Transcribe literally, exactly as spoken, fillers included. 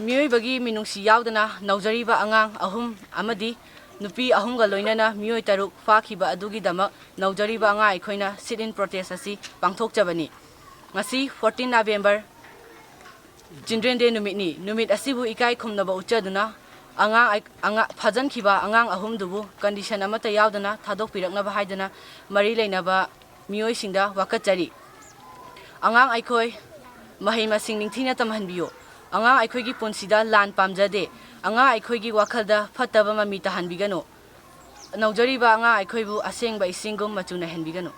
ꯃꯤꯑꯣꯏꯕꯒꯤ ꯃꯤꯅꯨꯡꯁꯤ ꯌꯥꯎꯗꯅ ꯅꯧꯖꯔꯤꯕ ꯑꯉꯥꯡ ꯑꯍꯨꯝ ꯑꯃꯗꯤ ꯅꯨꯄꯤ ꯑꯍꯨꯝꯒ ꯂꯣꯏꯅꯅ ꯃꯤꯑꯣꯏ ꯇꯔꯨꯛ ꯐꯥꯈꯤꯕ ꯑꯗꯨꯒꯤꯗꯃꯛ ꯅꯧꯖꯔꯤꯕ ꯑꯉꯥꯡ ꯑꯩꯈꯣꯏꯅ sit-in protest ꯑꯁꯤ ꯄꯥꯡꯊꯣꯛꯆꯕꯅꯤ꯫ ꯉꯁꯤ fourteen November Children Day ꯅꯨꯃꯤꯠꯅꯤ꯫ ꯅꯨꯃꯤꯠ ꯑꯁꯤꯕꯨ ꯏꯀꯥꯏ ꯈꯨꯝꯅꯕ ꯎꯠꯆꯗꯨꯅ ꯑꯉꯥꯡ ꯑꯩ-, ꯑꯉꯥ-, ꯐꯥꯖꯤꯟꯈꯤꯕ ꯑꯉꯥꯡ ꯑꯍꯨꯝꯗꯨꯕꯨ condition ꯑꯃꯠꯇ ꯌꯥꯎꯗꯅ ꯊꯥꯗꯣꯛꯄꯤꯔꯛꯅꯕ ꯍꯥꯏꯗꯨꯅ ꯃꯔꯤ ꯂꯩꯅꯕ ꯃꯤꯑꯣꯏꯁꯤꯡꯗ ꯋꯥꯀꯠꯆꯔꯤ꯫ ꯑꯉꯥꯡ ꯑꯩꯈꯣꯏ ꯃꯍꯩ ꯃꯁꯤꯡ ꯅꯤꯡꯊꯤꯅ ꯇꯝꯍꯟꯕꯤꯌꯨ꯫ ꯑꯉꯥꯡ ꯑꯩꯈꯣꯏꯒꯤ ꯄꯨꯟꯁꯤꯗ ꯂꯥꯟ ꯄꯥꯝꯖꯗꯦ꯫ ꯑꯉꯥꯡ ꯑꯩꯈꯣꯏꯒꯤ ꯋꯥꯈꯜꯗ ꯐꯠꯇꯕ ꯃꯃꯤ ꯇꯥꯍꯟꯕꯤꯒꯅꯨ꯫ ꯅꯧꯖꯔꯤꯕ ꯑꯉꯥꯡ ꯑꯩꯈꯣꯏꯕꯨ ꯑꯁꯦꯡꯕ ꯏꯁꯤꯡꯒꯨꯝ ꯃꯆꯨ ꯅꯥꯏꯍꯟꯕꯤꯒꯅꯨ꯫